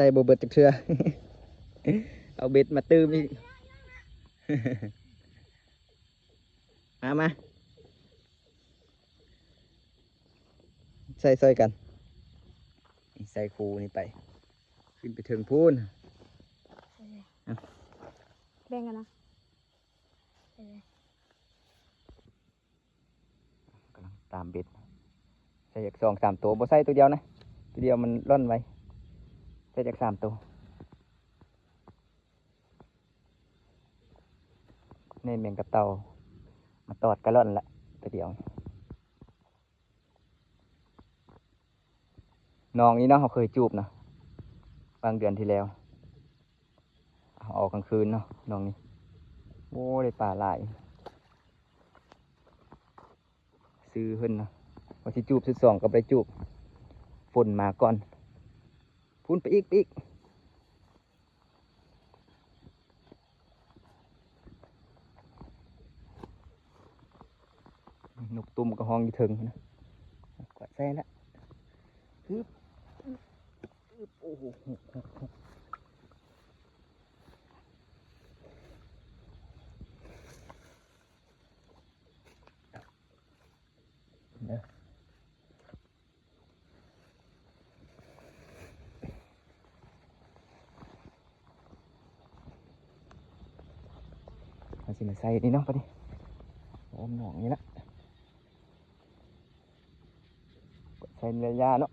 ໃສ່ບໍ່ເບິດຈັກເທື່ອ ເອົາເບັດມາຕື່ມອີກ ມາ ມາ ໃສ່ຊ່ອຍກັນ ໃສ່ຄູ່ນີ້ໄປ ຂຶ້ນໄປເທິງພຸ້ນ ເອົາ ແບ່ງກັນນະ ກຳລັງຕາມເບັດ ໃສ່ຈັກສອງສາມໂຕ ບໍ່ໃສ່ໂຕດຽວນະ ໂຕດຽວມັນລ່ອນໄວ ໃສ່ຈັກສາມໂຕ ໃນແມງກະເຕົ່າ ມາຕອດກະລ່ອນລະ ໂຕດຽວ. ໜອງນີ້ເນາະ ເຮົາເຄີຍຈູບນະ ບາງເດືອນທີ່ແລ້ວ ເອົາອອກກາງຄືນເນາະ ໜອງນີ້ ໂອ້ ໄດ້ປາຫຼາຍ ຊື່ເພິ່ນນະ ວ່າຊິຈູບຊຸດສອງກໍບໍ່ໄດ້ຈູບ ຝົນມາກ່ອນ ພຸ້ນໄປອີກ ໄປອີກ. ນົກຕຸ້ມກໍຮ້ອງຢູ່ເທິງພຸ້ນນະ ກວາດໃສ່ລະ ຮຶບ ຮຶບ ໂອ້ໂຫ ເດີ. ເຮົາຊິມາໃສ່ນີ້ເນາະ ບາດນີ້ອ້ອມໜອງນີ້ລະ ໃສ່ໄລຍະເນາະ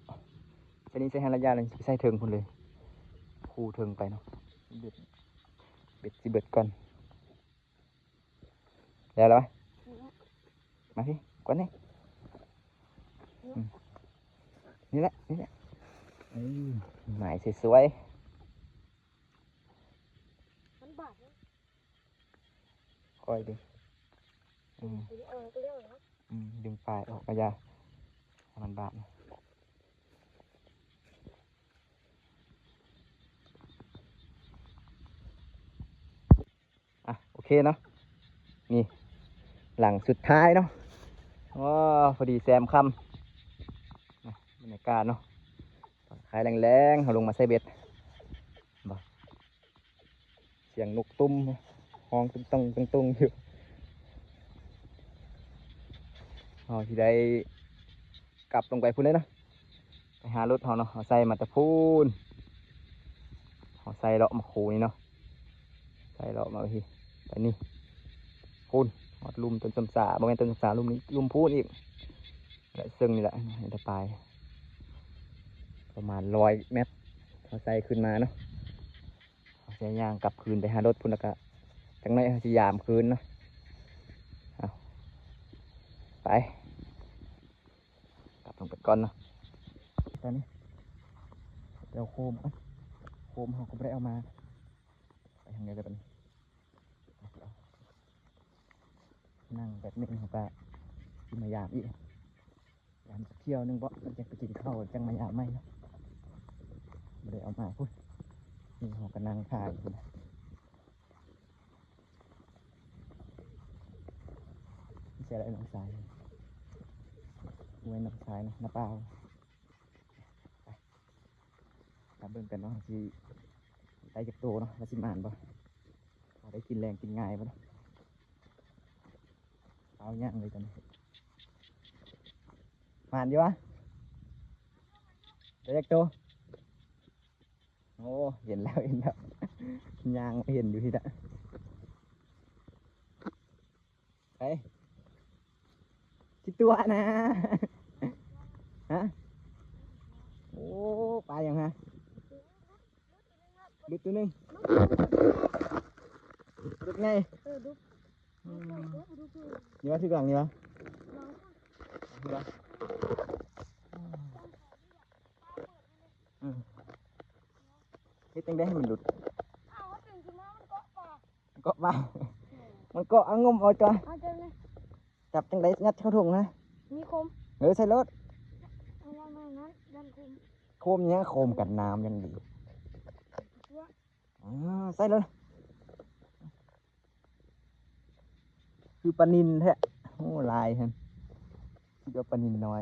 ໃສ່ນີ້ໃສ່ຫັ້ນໄລຍະ ແລ້ວຊິໄປໃສ່ເທິງພຸ້ນເລີຍ ຄູ່ເທິງໄປເນາະ ເບັດ ເບັດຊິເບິດກ່ອນ. ແລ້ວລະວະ ມາພີ້ ກວາດນີ້ ອືມ ນີ້ແຫຼະ ນີ້ແຫຼະ ເອີ ໝາຍສວຍໆ ມັນບາດເດ້ ຄ່ອຍດຶງ ອືມ ເອີ ກໍເລີຍເນາະ ອືມ ດຶງປາຍອອກ ເອົາຢາໃຫ້ມັນບາດ. ອ່ະ ໂອເຄເນາະ ນີ້ຫຼັງສຸດທ້າຍເນາະ ໂອ້ ພໍດີແຊມຄ່ຳ ບັນຍາກາດເນາະ ຜ່ອນຄາຍແລງໆ ເຮົາລົງມາໃສ່ເບັດ ບໍ່ ສຽງນົກຕຸ້ມຮ້ອງຕຸ້ງໆ ຕຸ້ງໆ ຢູ່ ເຮົາຊິໄດ້ກັບລົງໄປພຸ້ນເດ້ເນາະ. ໄປຫາລົດເຮົາເນາະ ເຮົາໃສ່ມາແຕ່ພຸ້ນ ເຮົາໃສ່ເລາະມາຄູ່ນີ້ເນາະ ໃສ່ເລາະມາພີ້ ໄປນີ້ ພຸ້ນ ຮອດລຸ່ມຕົ້ນຊຳສາ ບໍ່ແມ່ນຕົ້ນຊຳສາ ລຸ່ມນີ້ ລຸ່ມພຸ້ນອີກ ແລະ ເຊິ່ງນີ້ແຫຼະ ເຫັນແຕ່ປາຍ ປະມານຮ້ອຍແມັດ ເຮົາໃສ່ຂຶ້ນມາເນາະ ເຮົາຊິຍ່າງກັບຄືນໄປຫາລົດພຸ້ນ ແລ້ວກະຈັກໜ້ອຍເຮົາຊິຢາມຄືນເນາະ ເອົາ ໄປ. ກັບລົງໄປກ່ອນເນາະ ຕອນນີ້ໄປເອົາໂຄມກ່ອນ ໂຄມເຮົາກໍບໍ່ໄດ້ເອົາມາ ໄປທາງໃດແລ້ວບັດນີ້ ນັ່ງແປັບໜຶ່ງເຮົາກະຊິມາຢາມອີກ ຢາມຈັກຖ້ຽວໜຶ່ງເບາະ ມັນຈັ່ງໄປກິນເຂົ້າ ຈັ່ງມາຢາມໃໝ່ເນາະ ບໍ່ໄດ້ເອົາມາພຸ້ນ ນີ້ເຮົາກະນັ່ງຖ້າຢູ່ພຸ້ນ. ໃສ່ໄດ້ນ້ອງຊາຍ ແມ່ນນ້ອງຊາຍນະ ນ້າປາວ ໄປ ຖ້າເບິ່ງກັນເນາະ ຊິໄດ້ຈັກໂຕເນາະ ວ່າຊິໝານບໍ່ ວ່າໄດ້ກິນແລງກິນງ່າຍບໍ່ເນາະ ເອົາຫຍັງເລີຍຕອນນີ້ ໝານຢູ່ຫວາ ໄດ້ຈັກໂຕ? ໂອ້ ເຫັນແລ້ວ ເຫັນແລ້ວ ຍ່າງເຫັນຢູ່ພີ້ລະ ໄປ ຊິຕົວະນະ ຮະ ໂອ້ ປາຫຍັງຫະ ດຸດຕົວໜຶ່ງ ດຸດໃຫຍ່ ເອີ ດຸດ ອືມ ນີ້ຫວາ ຖືກຫຼັງນີ້ຫວາ ນີ້ຫວາ ອືມ ເຮັດຈັ່ງໃດໃຫ້ມັນຫຼຸດ ເກາະປາ ມັນເກາະ ອາ ງົມເອົາຕົວະ ເອົາຈັງໃດ ຈັບຈັ່ງໃດ ຍັດເຂົ້າຖົງນະ ມີຄົມ ເອີ ໃສ່ໂລດ ເອົາໄວ້ໃໝ່ນັ້ນ ຢ້ານຄົມ ຄົມຫຍັງ ຄົມກັນນ້ຳຢ່າງດີ ເອົາ ໃສ່ໂລດ ຄືປານິນແທ້ ໂອ້ ຫຼາຍຫັ້ນ ຄິດວ່າປານິນນ້ອຍ.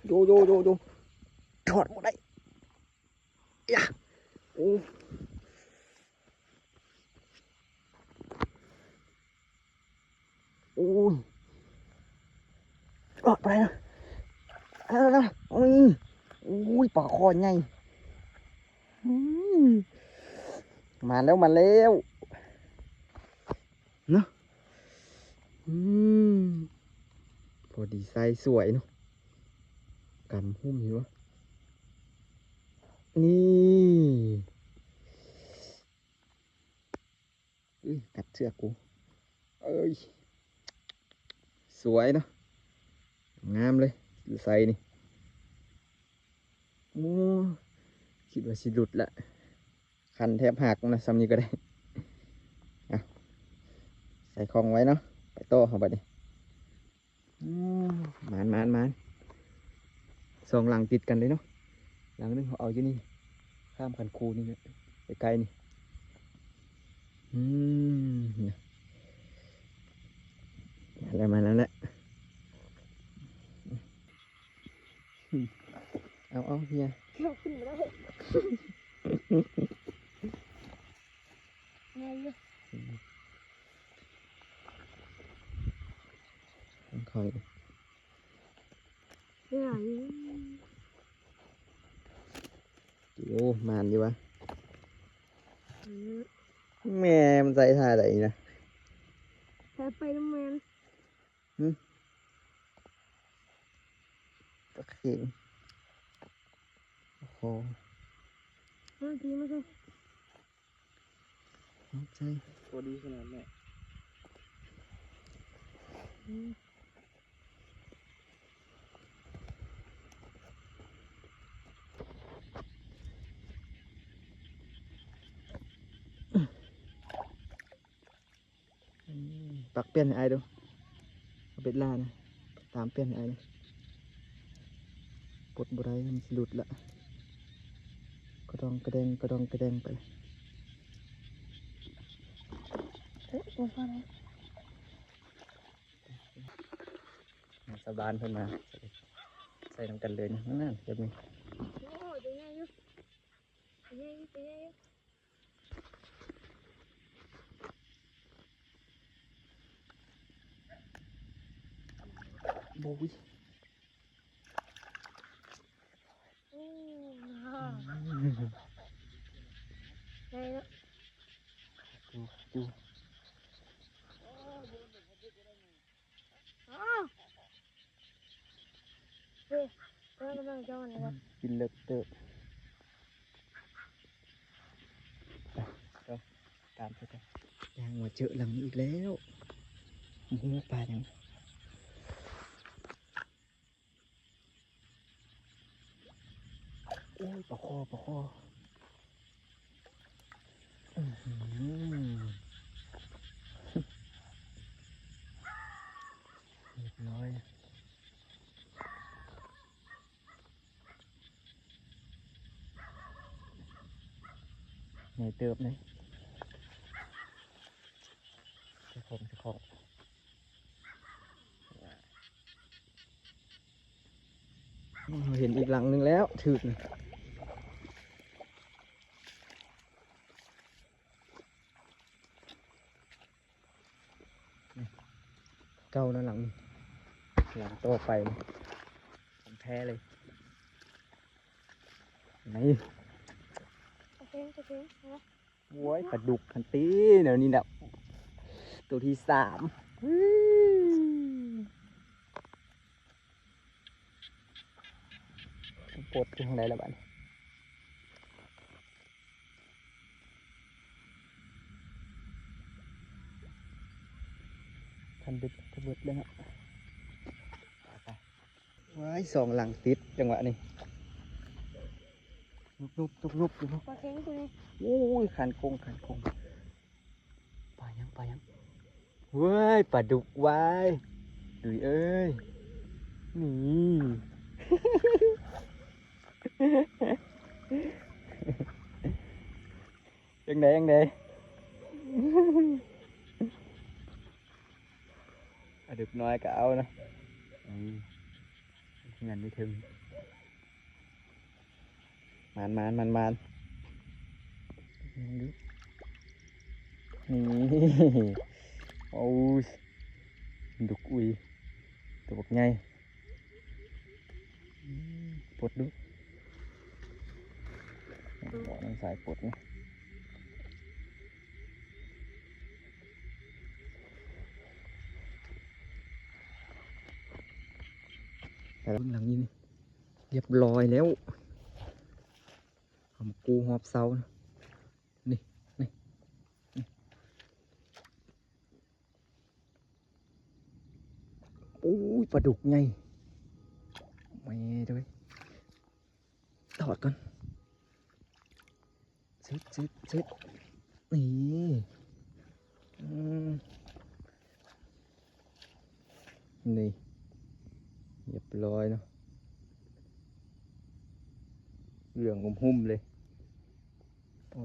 ໂຢ ໂຢ ໂຢ ໂຢ ຖອດບໍ່ໄດ້ ຢາ ໂອ້ ໂອ້ຍ ອອກໄປແລ້ວ ເອົາແລ້ວ ໂອ້ຍ ໂອ້ຍ ປາຄໍໃຫຍ່ ອືມ ມາແລ້ວ ມາແລ້ວ ເນາະ ອືມ ພໍດີໄຊສວຍເນາະ ກຳຫຸ້ມຢູ່ ນີ້ ອຸ້ຍ ກັດເສື້ອກູ ເອີຍ ສວຍເນາະ ງາມເລີຍ ໄຊນີ້ ໂອ້ ຄິດວ່າຊິຫຼຸດລະ ຄັນແທບຫັກນະ ຊ່ຳນີ້ກໍໄດ້ ອ່ະ ໃສ່ຂ້ອງໄວ້ເນາະ ໄປຕໍ່ເຮົາບັດນີ້ ໂອ້ ໝານ ໝານ ໝານ ສອງຫຼັງຕິດກັນເລີຍເນາະ ຫຼັງໜຶ່ງເຮົາເອົາຢູ່ນີ້ ຂ້າມຄັນຄູນີ້ ໃກ້ໆ ນີ້ ອືມ ມາແລ້ວ ມາແລ້ວແຫຼະ ເອົາ ເອົາ ເຮຍ ເອົາຂຶ້ນມາໄດ້ ງ່າຍຢູ່ ອືມ ຂອງ ໂອ້ ມານຢູ່ວະ ອືມ ແມ່ ມັນໃສ່ທ່າໃດນີ້ນະ ແທ້ໄປນຳແມ່ນ ຫຶ ປາເຂັງ ໂອ້ໂຫ ມາ ມາ ມາ ໃສ່ ພໍດີຂະໜາດແມ່ ອືມ ປັກປ່ຽນໃຫ້ອ້າຍດູ ເອົາເບັດລ່ານະ ຕາມປ່ຽນໃຫ້ອ້າຍນະ ປົດບໍ່ໄດ້ ມັນຊິຫຼຸດລະ ກະດອງກະແດງ ກະດອງກະແດງໄປ ເອີ ບໍ່ພໍແລ້ວ ຊາວບ້ານເພິ່ນມາໃສ່ນຳກັນເລີຍນະ ນັ້ນ ແບບນີ້ ໂອ້ ຕົວໃຫຍ່ຢູ່ ຕົວໃຫຍ່ຢູ່ ຕົວໃຫຍ່ຢູ່ ໂອ້ຍ ໂອ້ ໃຫຍ່ເນາະ ຢູ່ ຢູ່ ອ້າວ ເຮີ້ຍ ເພິ່ນກຳລັງຈອນນີ້ລະ ກິນເລິກເຕີບ ໄປ ເອົາ ຕາມໄປ ໄປ ຍ່າງມາເຈີຫຼັງນີ້ອີກແລ້ວ ບໍ່ຮູ້ປາຫຍັງ ໂອ້ຍ ປາຄໍ່ ປາຄໍ່ ອື້ຫື ຮຽບຮ້ອຍ ໃຫຍ່ເຕີບເດ ເຈົ້າຂອງ ເຈົ້າຂອງ. ເຫັນອີກຫຼັງໜຶ່ງແລ້ວ ຖືກ ເກົ່ານະ ຫຼັງນີ້ ຫຼັງຕໍ່ໄປ ຂອງແທ້ເລີຍ ນີ້ ໂອເຄ ໂອເຄ ໂອ້ຍ ປາດຸກຫັ້ນຕິ ແນວນີ້ນະ ໂຕທີສາມ ປົດຢູ່ທາງໃດລະບາດນີ້ ຄັນເບັດກະເບິດແລ້ວເນາະ ໄປ ໄປ. ວ້າຍ ສອງຫຼັງຕິດ ຈັງຫວະນີ້ ນຸບໆໆຢູ່ເນາະ ປາເຂັງຕົວນີ້ ໂອ້ຍ ຄັນຄົງ ຄັນຄົງ ປາຫຍັງ ປາຫຍັງ ເວີ້ຍ ປາດຸກ ວ້າຍ ດຸຍເອີຍ ນີ້ ຈັ່ງໃດ ຈັ່ງໃດ ປາດຸກນ້ອຍກໍເອົານະ ອືມ ເຮືອນຢູ່ເທິງ. ມານ ມານ ມານ ມານ. ນີ້ ໂອ້ຍ ປາດຸກອຸຍ ຕົວບັກໃຫຍ່. ອືມ ປົດດູ ເບາະນ້ຳໃສປົດນະ. ແລ້ວຫຼັງນີ້ ຮຽບຮ້ອຍແລ້ວ. ເອົາມາກູ້ຮອບເສົານະ. ນີ້ ນີ້ ນີ້. ໂອ້ຍ ປາດຸກໃຫຍ່ ແມ່ເດີ. ຖອດກ່ອນ. ຊຶບ ຊຶບ ຊຶບ. ນີ້ ອືມ ນີ້ ຮຽບຮ້ອຍເນາະ. ເຫຼືອງຫຸ້ມໆເລີຍ. ເອີ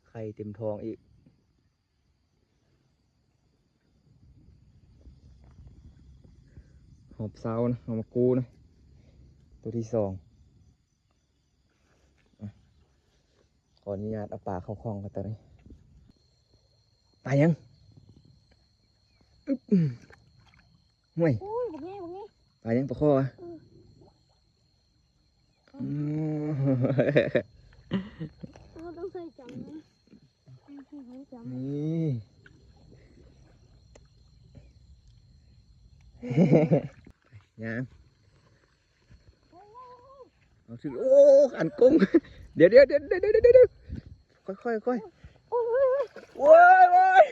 ໄຂ່ເຕັມທ້ອງອີກ. ຮອບເສົານະ ເອົາມາກູ້ນະ ຕົວທີສອງ. ຂໍອະນຸຍາດເອົາປາເຂົ້າຂ້ອງກ່ອນຕອນນີ້. ປາຫຍັງ? ອຶບ ຫ້ວຍ ໂອ້ຍ ບັກໃຫຍ່ ບັກໃຫຍ່. ປາຫຍັງ? ປາຄໍຫວາ? ເອີ ອືມ ເຮົາຕ້ອງໃສ່ຈັງນະ. ນີ້ ຍ່າງ ເອົາຖືກ. ໂອ້ ອັນກົງ. ດຽວ ດຽວ ດຽວ ຄ່ອຍໆ ຄ່ອຍ. ໂອ້ຍ ໂອ້ຍ ໂອ້ຍ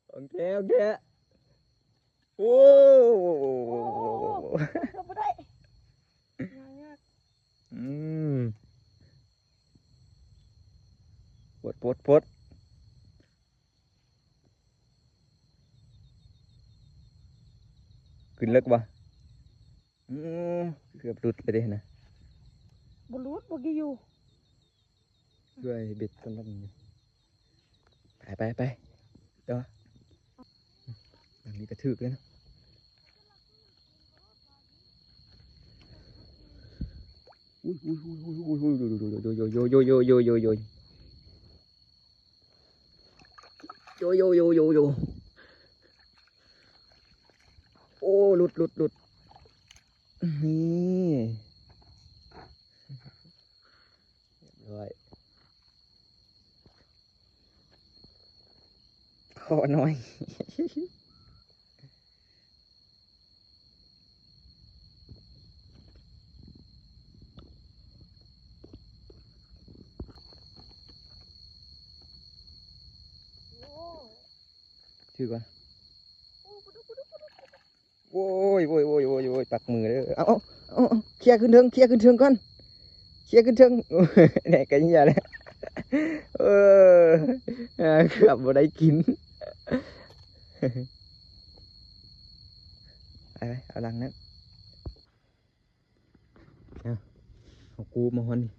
ຂອງແທ້ ຂອງແທ້. ໂອ້ ເກືອບບໍ່ໄດ້. ອືມ ປົດ ປົດ ປົດ. ຂຶ້ນເລິກບໍ່? ອືມ ເກືອບຫຼຸດເລີຍເດ້ນະ. ບໍ່ຫຼຸດ ບໍ່ກີຢູ່. ຊ່ວຍເບັດສຳລັບນີ້. ໄປ ໄປ ໄປ ຕໍ່. ອັນນີ້ກະຖືກເລີຍນະ. ອຸ້ຍ ອຸ້ຍ ອຸ້ຍ ອຸ້ຍ ອຸ້ຍ ໂຢ ໂຢ ໂຢ ໂຢ. ໂຢ ໂຢ ໂຢ ໂຢ ໂຢ. ໂອ້ ຫຼຸດ ຫຼຸດ ຫຼຸດ. ນີ້ ຮຽບຮ້ອຍ. ຂໍໜ້ອຍ. ຖືກບໍ່? ໂອ້ຍ ໂອ້ຍ ໂອ້ຍ ໂອ້ຍ ໂອ້ຍ ປັກມືເດີ. ເອົາ ເອົາ ເອົາ ເອົາ ເຄຍຂຶ້ນເທິງ ເຄຍຂຶ້ນເທິງກ່ອນ ເຄຍຂຶ້ນເທິງ. ແນ່ກະເຫຍແລ້ວ. ເອີ ເກືອບບໍ່ໄດ້ກິນ. ໄປ ໄປ ເອົາຫຼັງນັ້ນ. ເອົາ ເອົາກູມາຮອດນີ້.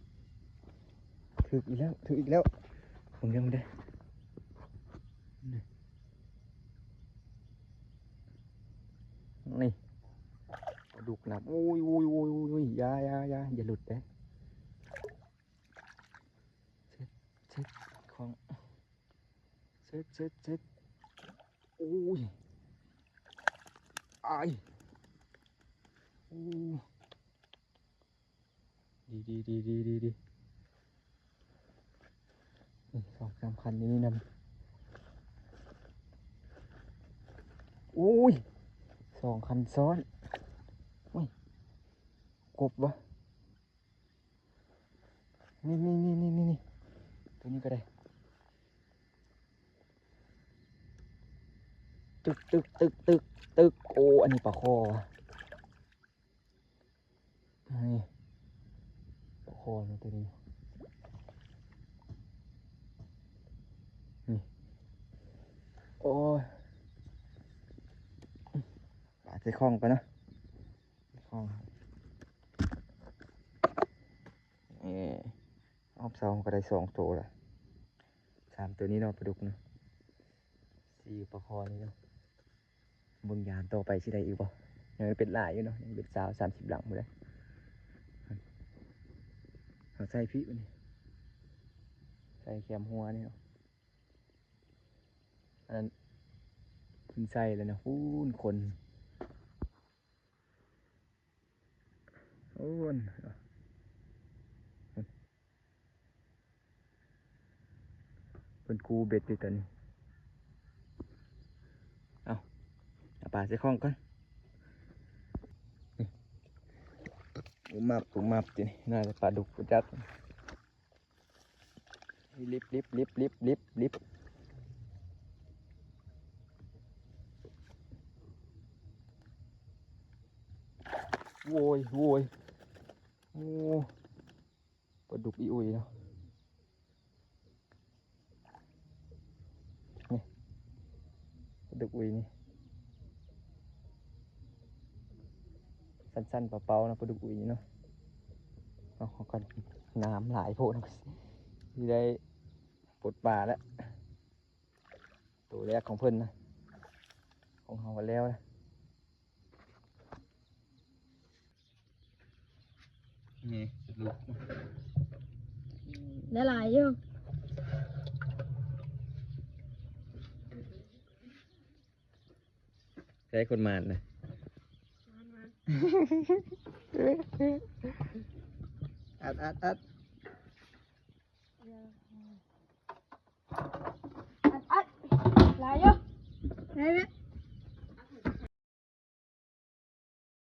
ຖືກອີກແລ້ວ ຖືກອີກແລ້ວ. ເບິ່ງເດີ ເບິ່ງເດີ. ນີ້ ນີ້ ປາດຸກນະ. ໂອ້ຍ ໂອ້ຍ ໂອ້ຍ ໂອ້ຍ ຢ່າ ຢ່າ ຢ່າ ຢ່າຫຼຸດເດ້. ເຊັດ ເຊັດ ຂອງ ເຊັດ ເຊັດ ເຊັດ. ໂອ້ຍ ອາຍ ໂອ້ ດີ ດີ ດີ ດີ ດີ ດີ. ນີ້ ສອງສາມຄັນຢູ່ນີ້ນຳ. ໂອ້ຍ ສອງຄັນຊ້ອນ. ໂອ້ຍ ກົບວະ. ນີ້ ນີ້ ໂຕນີ້ກະໄດ້. ຕຶກ ຕຶກ ຕຶກ ຕຶກ ຕຶກ. ໂອ້ ອັນນີ້ປາຄໍຫວາ. ນີ້ ປາຄໍນະໂຕນີ້. ນີ້ ໂອ້ຍ ປາໃສ່ຂ້ອງໄປເນາະ. ຂອງ ເອີ ຮອບສອງກະໄດ້ສອງໂຕລະ. ສາມໂຕນີ້ເນາະ ປາດຸກເນາະ. ສີ່ ປາຄໍນີ້ເນາະ. ເບິ່ງຍາມຕໍ່ໄປຊິໄດ້ອີກບໍ່? ຍັງເປັນຫຼາຍຢູ່ເນາະ ຍັງເປັນຊາວ ສາມສິບຫຼັງພຸ້ນເດ້. ເຮົາໃສ່ພີ້ບັດນີ້ ໃສ່ແຄມຫົວນີ້ເນາະ. ອັນນັ້ນເພິ່ນໃສ່ແລ້ວນະ ພຸ້ນຄົນ ໂອ້ນ ເພິ່ນກູ້ເບັດຢູ່ຕອນນີ້. ເອົາ ເອົາປາໃສ່ຂ້ອງກ່ອນ. ນີ້ ປຸບມັບ ປຸບມັບ ຕິ ນີ້ໜ້າຈະປາດຸກພຸ້ນຈັກ. ລິບ ລິບ ລິບ ລິບ ລິບ ລິບ. ໂອ້ຍ ໂອ້ຍ ໂອ້ ປາດຸກອີອຸຍເນາະ. ນີ້ ປາດຸກອຸຍນີ້ ສັ້ນໆ ເປົ່າໆ ເນາະ ປາດຸກອຸຍນີ້ເນາະ. ເອົາ ເອົາກ່ອນ ນ້ຳຫຼາຍໂພດ ຊິໄດ້ປົດປາແລ້ວ. ໂຕແລກຂອງເພິ່ນນະ ຂອງເຮົາກໍແລ້ວນະ. ນີ້ ໄດ້ຫຼາຍຢູ່ ໃຊ້ຄົນໝານນະ. ອັດ ອັດ ອັດ.